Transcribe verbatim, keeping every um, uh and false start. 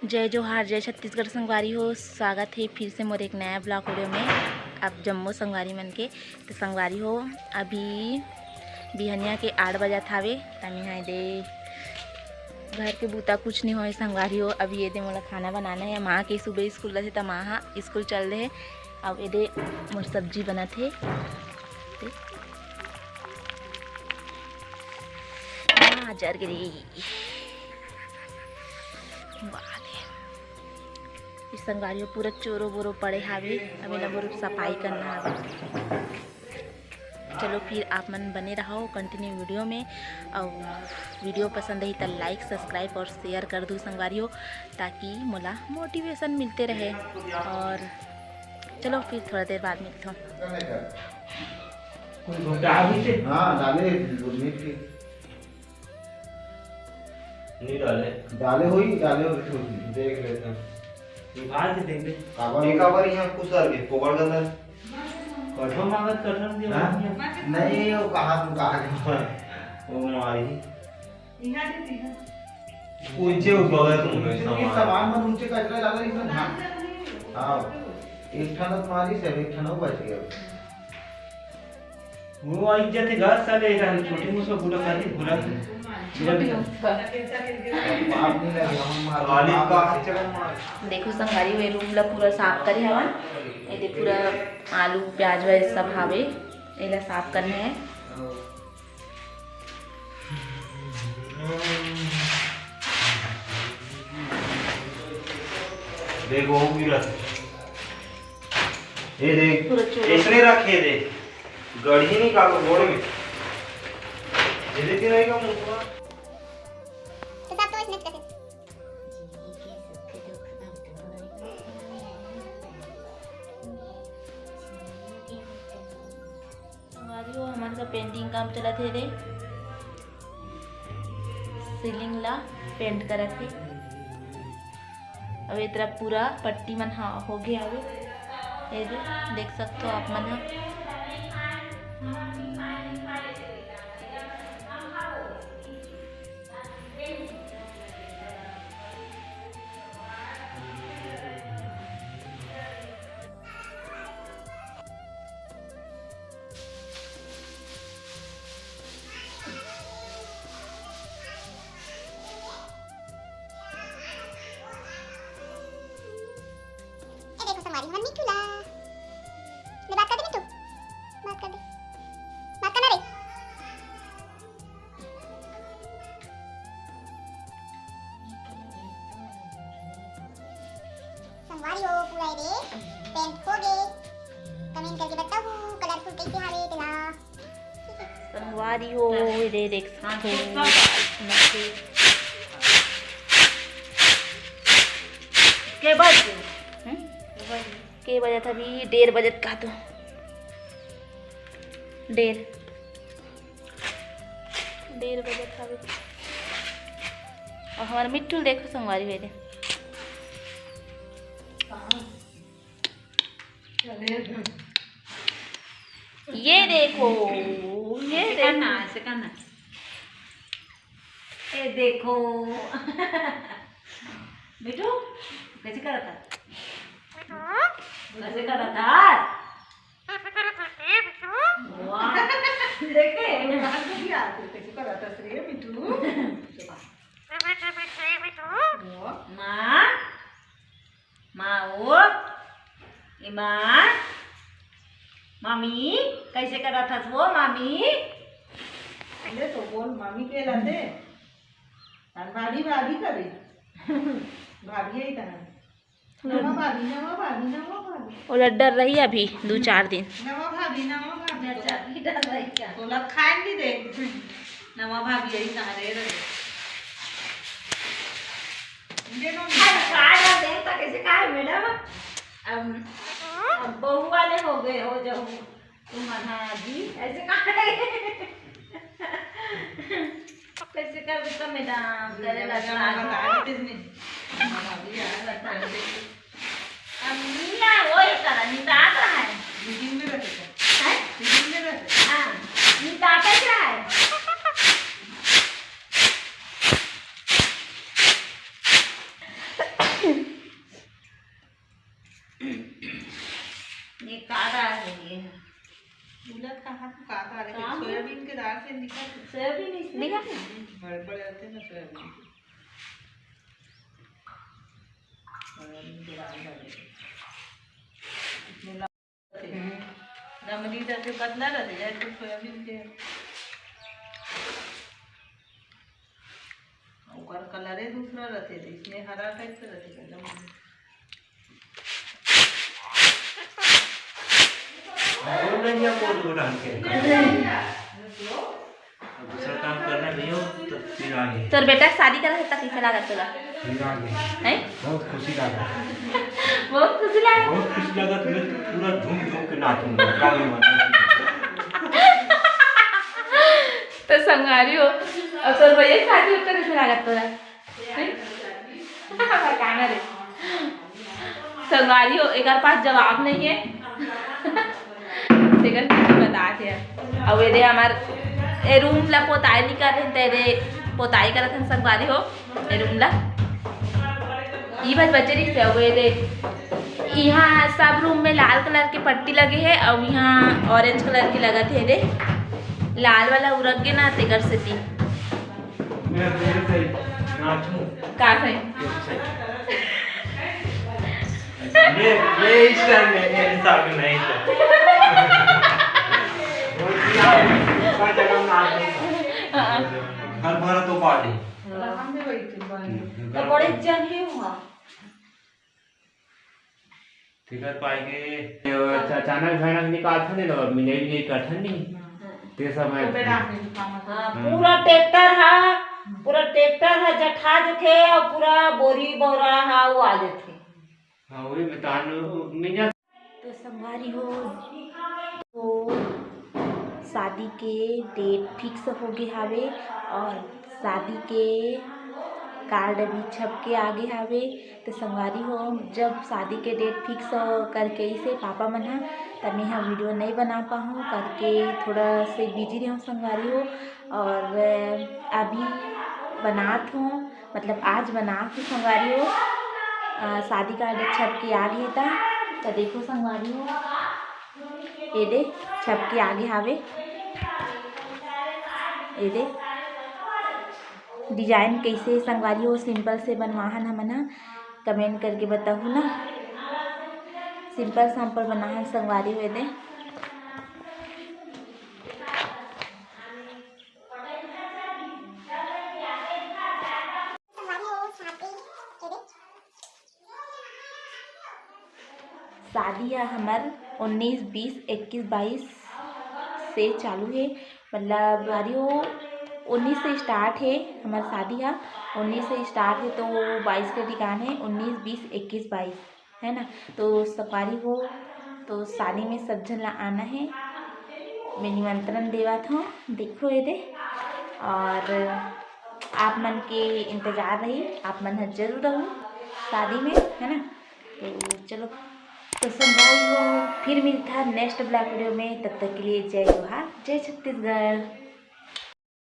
जय जोहार, जय छत्तीसगढ़ संगवारी हो। स्वागत हे फिर से मोर एक नया vlog video में आप जम्मो संगवारी मन के। तो संगवारी हो, अभी बिहनिया के आठ बजत हावे। त मेहा एदे घर के बूता कुछ नहीं होए संगवारी हो। अभी एदे मोला खाना बनाना हे। माँ के सुबह स्कूल रथे त माँ हा स्कूल चल दे हे। अब एदे मोर सब्जी बनत हे। हाँ, जर गे रे। वाह रे। इस संगवारी हो पूरा चोरो बोरो पड़े हावे, अब एला बोरो सफाई करना हावे। चलो फिर आप मन बने रहो continue video में, और video पसंद ही तो like, subscribe और share कर दू संगवारी हो, ताकि मोला motivation मिलते रहे। और चलो फिर थोड़ा देर बाद मिलता हूँ। हाँ, डाले गुरमीत के। नहीं डाले। डाले होई, डाले होई, कुछ नहीं। देख लेता हूँ। निकाल के देख दे। काबर? ये काबर यहाँ कुसर के, पोगड़ गंदर। कठोर मांगत कठोर दिया हाँ? नहीं, वो कहाँ तू कहाँ के? वो मारी। ऊंचे ऊपर है तुम लोग क्योंकि सामान। सामान मन ऊंचे कचरा ज्यादा नहीं ना। हाँ। एक ठन मारी से, एक ठन बच गया। वो आई जाते घर साले, एक छोटी मुसो पूरा खाली पूरा। छोटी मुसो। बाप नहीं लगे, हम मार खाली बाप का। देखो संगवारी, ये रूम ला पूरा साफ करे हवन। ये दे पूरा आलू, प्याज व्याज सब हावे, एला साफ करना है। देखो, वो भी रख। ये देख, पूरा चोर। इसने रखे दे। गढ़ी नहीं काटो गोड़ में। धीरे धीरे रहेगा मुंह। तो सब तो इसने कैसे? संगवारी हो, हमर का painting काम चलत हे रे, ceiling ला paint करत हे। अब ए तरफ पूरा पट्टी मन ह हो गे हवे, ए दे, देख सकथो आप मन ह। ए देखो संगवारी, हमर मिट्ठू ला। ले बात कर दे मिट्ठू, बात कर दे, बात करना रे। संगवारी हो, पूरा ए दे paint हो गे। Comment करके बताहू, colourful कैसे हावे तेला। संगवारी हो, ए दे देख सकथो। के बज? हम्म? के बजत अभी डेढ़ बजत का तो। डेढ़। डेढ़ बजत हवे। अउ हमर मिट्ठू ल देखो संगवारी हो ए दे। ये देखो, ये ऐसे देखो। करना, ऐसे करना। ए देखो। मिट्ठू, कैसे करत हस? कैसे करत हस? वाह। देखे, कैसे करत हस रे मिट्ठू? वाह। माँ, माँ ओ, ए माँ, मामी, कैसे करत हस वो मामी? ले तो बोल, मामी के लाते। अउ भाभी, भाभी करे। भाभी आई कहाँ? नवा भाभी, नवा भाभी, नवा भाभी। ओला डर रही अभी दू चार दिन। नवा भाभी, नवा भाभी। अच्छा, अभी डर रही क्या? तोला खाए नहीं दे। नवा भाभी आई कहाँ रे रे। ये नो अरे, खा डाल दे, तो कैसे खाए, मैडम? अब, अब बहू वाले हो गए हो जब तुम, हाँ जी, ऐसे कहा है। कैसे कर देता मैडम, करे लगा। अब नहीं है, वो ही करा, निंदा आता है। मीटिंग में रहते हैं। हैं? मीटिंग में रहते हैं। हाँ, निंदा आता क्या है? सोयाबीन इसमें दिखा। बड़े बड़े आते हैं ना सोयाबीन के। सोयाबीन के दाल डाले। इसमें ला-, नमरी रहते, पतला रहते, जैसे सोयाबीन के। ओकर कलरे दूसरा रहते, तो इसमें हरा टाइप के रहते एकदम। बोल रही है, बोल, बोल, हम क्या करें? अब दूसरा काम करना भैया, तो फिर आगे। तोर बेटा के शादी करा है, त कैसे लागत तोला? फिर आगे। हैं? बहुत खुशी लागत। बहुत खुशी लागत? बहुत खुशी लागत, मैं तो पूरा झूम झूम के नाचूंगा, गाने वाने। तो संगवारी हो, अब तोर भैया के शादी होता कैसे लागत तोला? हैं? बता ना रे। संगवारी हो, एकर पास जवाब नहीं है। तेकर कुछ बता दे। अब ये दे हमार ए रूम ला पोताई नहीं कर रहे, ते दे पोताई करत हन संगवारी हो, ए रूम ला। ई बात बचे रही से, अब ये दे इहाँ सब रूम में लाल कलर के पट्टी लगे है, अब यहाँ ऑरेंज कलर के लगत है दे। लाल वाला उरक गे ना, तेकर सेती। मैं तेरे से नाचूं। का से? ये, ये इस टाइम में, ये हिसाब में नहीं था। हाँ। घर भरा तो पार्टी। तो बड़े जन ही हुआ। फिकर पाई के अचानक भयानक निकालथन नहीं, लोग मिले भी नहीं करथन नहीं। ते समय हाँ, पूरा ट्रैक्टर हा, पूरा ट्रैक्टर हा जठा जथे और पूरा बोरी बोरा हा वो आ जथे। हाँ, वही बतान मिल जा। तो संगवारी हो, तो शादी के डेट फिक्स हो गे हावे और शादी के कार्ड भी छप के आ गे हावे। तो संगवारी हो, जब शादी के डेट फिक्स करके इसे पापा मन ह, त मैं ह वीडियो नहीं बना पाहूँ करके थोड़ा से बिजी रहूँ संगवारी हो। और अभी बनात हूँ, मतलब आज बनात हूँ संगवारी हो। अ, शादी कार्ड छप के आ गे त, त देखो संगवारी हो, ये दे छप के आ गे हावे। ये दे डिजाइन कैसे संगवारी हो, सिंपल से बनवाहन हमन ह, कमेंट करके बताहू ना। सिंपल सैंपल बनाहन संगवारी हो, ये दे। शादी ह हमर उन्नीस बीस इक्कीस बाईस से चालू हे, मतलब अरे वो उन्नीस से स्टार्ट हे हमर शादी ह, उन्नीस से स्टार्ट हे तो बाईस के ठिकाने उन्नीस बीस इक्कीस बाईस, है ना। तो संगवारी हो, तो शादी में सब झन ला आना है, मैं निमंत्रण देवत हूँ। देखो ये दे, और आप मन के इंतजार रही, आप मन ह जरूर रहू शादी में, है ना। तो चलो, तो संगवारी हो, फिर मिलता है नेक्स्ट ब्लॉग वीडियो में। तब तक के लिए जय जोहार, जय छत्तीसगढ़।